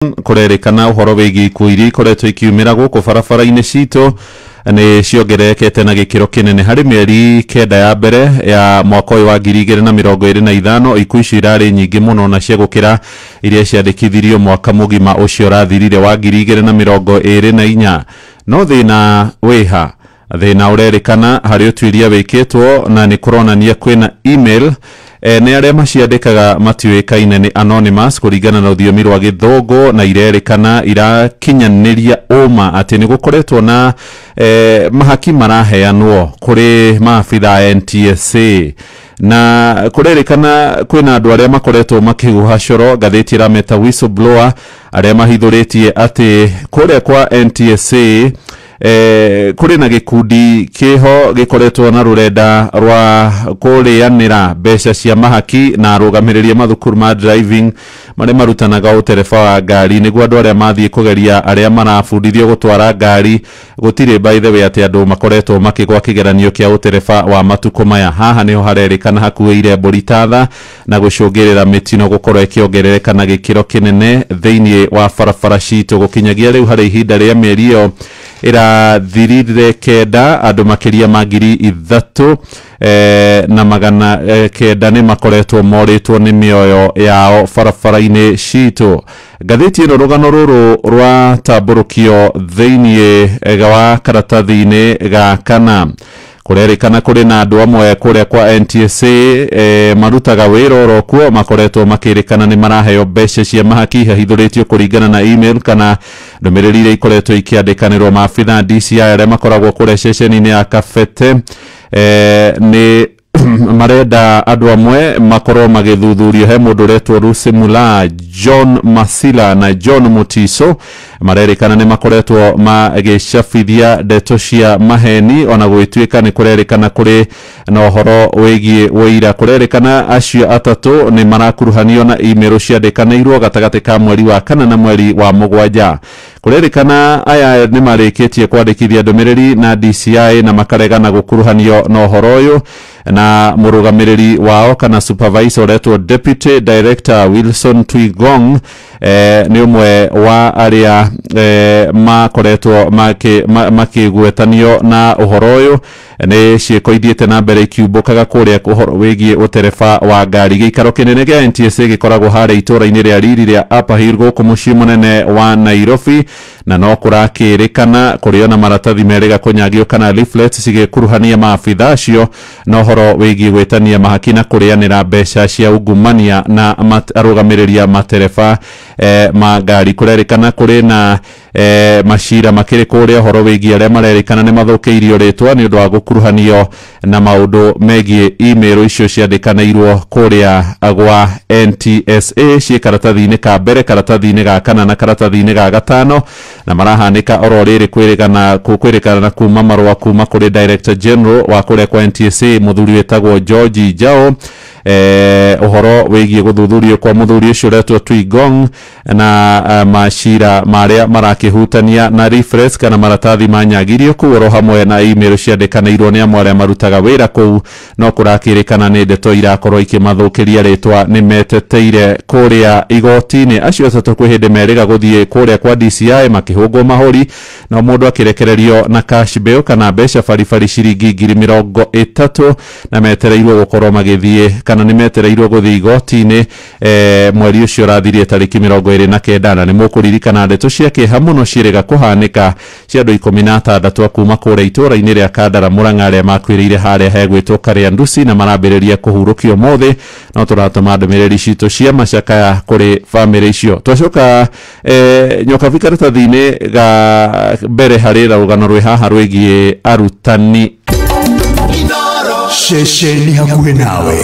Kũrerĩkana ũhoro wĩgiĩ ikuũ iria ikoretwo ikiumĩra gũkũ barabara-inĩ citũ nĩ ciongererekete na gĩkĩro kĩnene harĩ mĩeri 9 ya mbere ya mwaka ũyũ wa 2025. Ikuũ icio irarĩ nyingĩ mũno na cia gũkĩra iria ciandĩkithirio mwaka mũgima ũcio ũrathirire wa 2024. No thĩna wĩha? Thĩna ũrerĩkana harĩ ũtuĩria wĩkĩtwo na nĩ kũronania kwĩna email nĩ arĩa maciandĩkaga matiũĩkaine, nĩ anonymous kũringana na rũthiomi rwa Gĩthũngũ, na irerĩkana irakinyanĩria ũma atĩ nĩ gũkoretwo na mahaki maraheanwo kũrĩ maabitha a NTSA, na kũrerĩkana kwĩna andũ arĩa makoretwo makĩhuha coro, ngathĩti ĩrameta whistleblower, arĩa mahithũrĩtie atĩ kũrĩa kwa NTSA kũrĩ na gĩkundi kĩho gĩkoretwo na rũrenda rwa kũrĩanĩra mbeca cia mahaki na arũgamĩrĩri a mathukuru ma driving marĩa marutanaga ũtereba wa ngari, nĩguo andũ arĩa mathiĩ kũgeria, arĩa marabundithio gũtwara ngari. Gũtirĩ, by the way, atĩ andũ makoretwo makĩgwa kĩgeranio kĩa ũtereba wa matukũ maya. Haha nĩho harerĩkana hakuĩire mbũri tatha na gũcũngĩrĩra mĩtino gũkorwo ĩkĩongerereka na gĩkĩro kĩnene thĩinĩ wa barabara citũ. Gũkinyagia rĩu, harĩ ihinda rĩa mĩeri ĩyo ĩrathirire 9, andũ makĩria ma 3900 nĩ makoretwo morĩtwo nĩ mĩoyo yao barabara-inĩ citũ. Ngathĩti ĩno, rũgano rũrũ rwa tambũrũkio thĩinĩ wa karatathi-inĩ ga kana. Kũrerĩkana kũrĩ na andũ amwe kũrĩa kwa NTSA marutaga wĩra oro kuo makoretwo makĩrĩkana nĩ maraheo mbeca cia mahaki, hahithũrĩtio kũringana na email kana ndũmĩrĩri iria ikoretwo ikĩandĩkanĩrwo. Maabitha DCI arĩa makoragwo kũrĩa ceceni-inĩ ya Kabete nĩ marenda andũ amwe makorwo magĩthuthurio. He mũndũ ũretwo Lucy Mula, John Masila na John Mutiso, marerĩkana nĩ makoretwo magĩcabithia ndeto cia maheni, ona gũgĩtuĩka nĩ kũrerĩkana kũrĩ na ũhoro wĩgiĩ ũira. Kũrerĩkana acio atatũ nĩ marakuruhanio na email ciandĩkanĩirwo gatagatĩ ka mweri wa 4 na mweri wa 7. Kũrerĩkana aya nĩ marĩkĩtie kwandĩkithia ndũmĩrĩri na DCI na makaregana gũkuruhanio na ũhoro ũyũ, na mũrũgamĩrĩri wao kana supervisor ũretwo Deputy Director Wilson Twigong nĩ ũmwe wa arĩa makoretwo makĩgwetanio na ũhoro ũyũ. Nĩ ciĩko ithiĩte na mbere ikiumbũkaga kũrĩa ũhoro wĩgiĩ ũtereba wa ngari. Gĩikaro kĩnene gĩa NTSA gĩkoragwo harĩa itũũra-inĩ rĩa riri rĩa Upper Hill gũkũ mũciĩ mũnene wa Nairobi, na no kũrakĩrĩkana kũrĩ ona maratathi merĩga kũnyagio kana leaflets cigĩkuruhania maabitha acio na ũhoro wĩgiĩ gwĩtania mahaki na kũrĩanĩra mbeca cia ungumania na arũgamĩrĩri a matereba ma ngari. Kũrerĩkana kũrĩ na macira makĩrĩ kũrĩa ũhoro wĩgiĩ arĩa marerĩkana nĩ mathũkĩirio rĩtwa nĩ ũndũ wa gũkuruhanio na maũndũ megiĩ email icio ciandĩkanĩirwo kũrĩa gwa NTSA ciĩ karatathi-inĩ ka mbere, karatathi-inĩ ga kana na karatathi-inĩ ga gatano, na marahanĩka oro rĩrĩ kwĩrĩkana kuma marũa kuma kũrĩ Director General wa kũrĩa kwa NTSA, mũthuri wĩtagwo George Njao, ũhoro wĩgiĩ gũthuthurio kwa mũthuri ũcio ũretwo Twigong na macira marĩa marakĩhutania na leaflets kana maratathi manyagirio kũu, oro hamwe na email ciandĩkanĩirwo nĩ amwe arĩa marutaga wĩra kũu. No kũrakĩrĩkana nĩ ndeto irakorwo ikĩmathũkĩria rĩtwa. Nĩ meteteire kũrĩa igoti-inĩ. Acio atatũ kwĩ hĩndĩ merĩga gũthiĩ kũrĩa kwa DCI makĩhũngwo mahũri, no mũndũ akĩrekererio na cash bail kana mbeca baribari ciringi 30,000, na metereirwo gũkorwo magĩthiĩ kana nĩ metereirwo gũthiĩ igoti-inĩ mweri ũcio ũrathirie tarĩki 29. Na nĩ mũkũririkana ndeto cia kĩeha mũno ciĩrĩga kũhanĩka cia andũ 16 a kuma kũrĩa itũũra-inĩ rĩa Kandara, Mũrang'a, arĩa makuĩrĩire harĩa hegwĩtwo Kariandusi, na marambĩrĩria kũhurũkio ũmũthĩ. No tũratũma ndũmĩrĩri citũ cia macakaya kũrĩ bamĩrĩ icio. Twacoka, nyokabi, karatathi-inĩ ga mbere harĩ rũgano rwĩ haha rwĩgiĩ arutani. Ceceni hakuhĩ nawe.